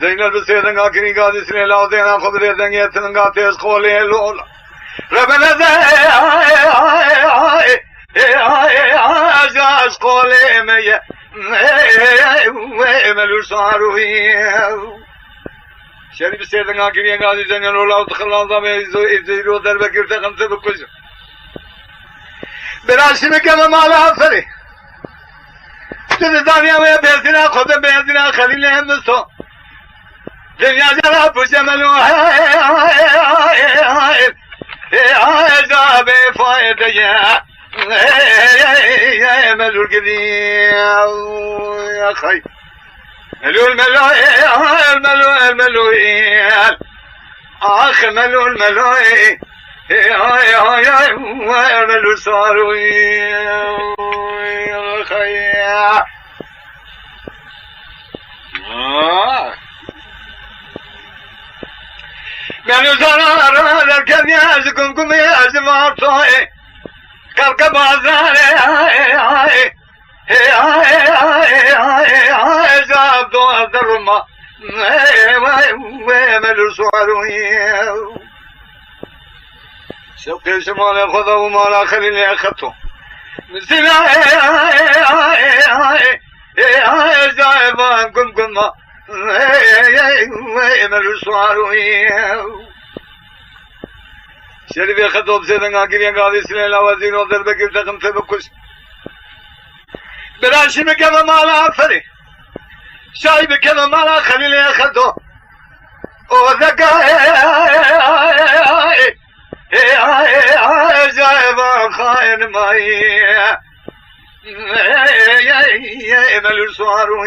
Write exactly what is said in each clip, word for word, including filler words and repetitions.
Zeynel bi sêdinga girînga dîsirê lawzêna xwe bidê dengê tininga têz qolê lola. Rebeleze ez qolê me ye. Ê melû sarûyî. Şerî bi sêdinga girînga dîsirê lola û dixilanda me zîro derbe girte xemse bikujim. Bira şî bikeve mala ferê. Tu dizaniya wê bêzina xwe de bêzina Xelîlê Miso. Dinya jara pûşe melo. Eza bê fayde ye. Melûr gidî. Xay. Melûl melo, el melo, el melo, el. Ax melûl melo, e. Ay, ay, ay, ay, melûl sarû, e. Xay. Ah. Melûl sarû, derkevî ez gumgumê ez varto, e. Kalke bazarê, ay, ay. Ê, ay, ay, ay, ay, zaf doz derma. Ê, wê, wê, melûl sarû. Şewqê ji malê xwe de û mala Xelîlê Xeto. Zina, ê, ay, ay, ay, ê, ay, zayvan gum guma. Ê, ê, wê, melûl sarû. Şerîfê Xeto bi sêdinga girînga dîsirê lawzêna xwe derbe girte xemse bikuj. Bira şî bikeve mala ferê. Şayî bikeve mala Xelîlê Xeto. O zeka, ê, ê, ê, ê, ê, ê, ê, ê, ê, ê, ê, ê, ê, melûl sarû.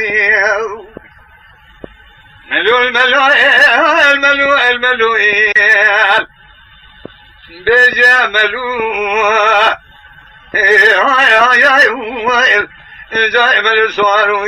Melûl, melûl, el melûl, el melûl. Bêje melûl. Ay, ay, ay, ay. Bêje melûl sarû.